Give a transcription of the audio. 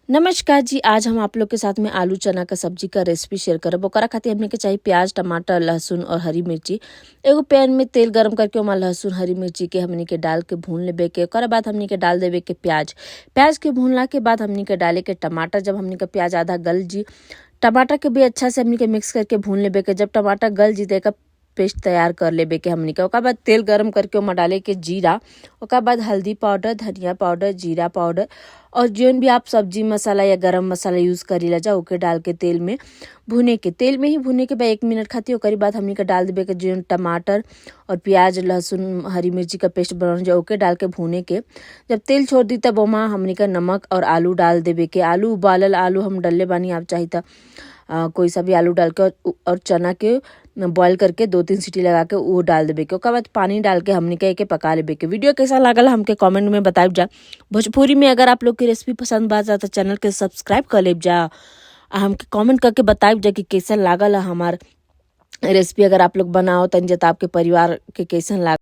नमस्कार जी। आज हम आप लोग के साथ में आलू चना का सब्जी का रेसिपी शेयर करब। ओकरा खातिर हमनी के चाही प्याज, टमाटर, लहसुन और हरी मिर्ची। एगो पैन में तेल गरम करके ओमा लहसुन, हरी मिर्ची के हमनी के डाल के भून लेबे के। ओकरा बाद हमनी के डाल देबे के प्याज। प्याज के भूनला के बाद हमनी के डाले के टमाटर। जब हमनी के प्याज आधा गल जी, टमाटर के भी अच्छा से हमनी के मिक्स करके भून लेबे के। जब टमाटर गल जी त एकर पेस्ट तैयार कर लेबे के हमनी के। ओकर बाद तेल गरम करके ओमा डाले के जीरा, ओकर बाद हल्दी पाउडर, धनिया पाउडर, जीरा पाउडर और जौन भी आप सब्जी मसाला या गरम मसाला यूज़ करीला जा, ओके डाल के तेल में भुने के। तेल में ही भुने के बाद 1 मिनट खातिर। ओकरी बाद हमनी के डाल देबे के जौन टमाटर और प्याज, लहसुन, हरी मिर्ची का पेस्ट बनल जा, ओके डाल के भुने के। जब तेल छोड़ दी तब ओमा हमनी के नमक और आलू डाल देबे के। आलू, उबालल आलू हम डलले बानी। आप चाही त कोई सा भी आलू डाल के और चना के बॉईल करके 2-3 सीटी लगा के वो डाल देबे के। ओकर बाद पानी डाल के हमनी के एके पका लेबे के। वीडियो कैसा लागल, हमके कमेंट में बताइब जा। भोजपुरी में अगर आप लोग की रेसिपी पसंद बा जा त चैनल के सब्सक्राइब कर लेब जा आ हमके कमेंट करके बताइब जा कि कैसन लागल हमार रेसिपी। अगर आप लोग बनाओ तनी जा त आपके परिवार के कैसन लागल।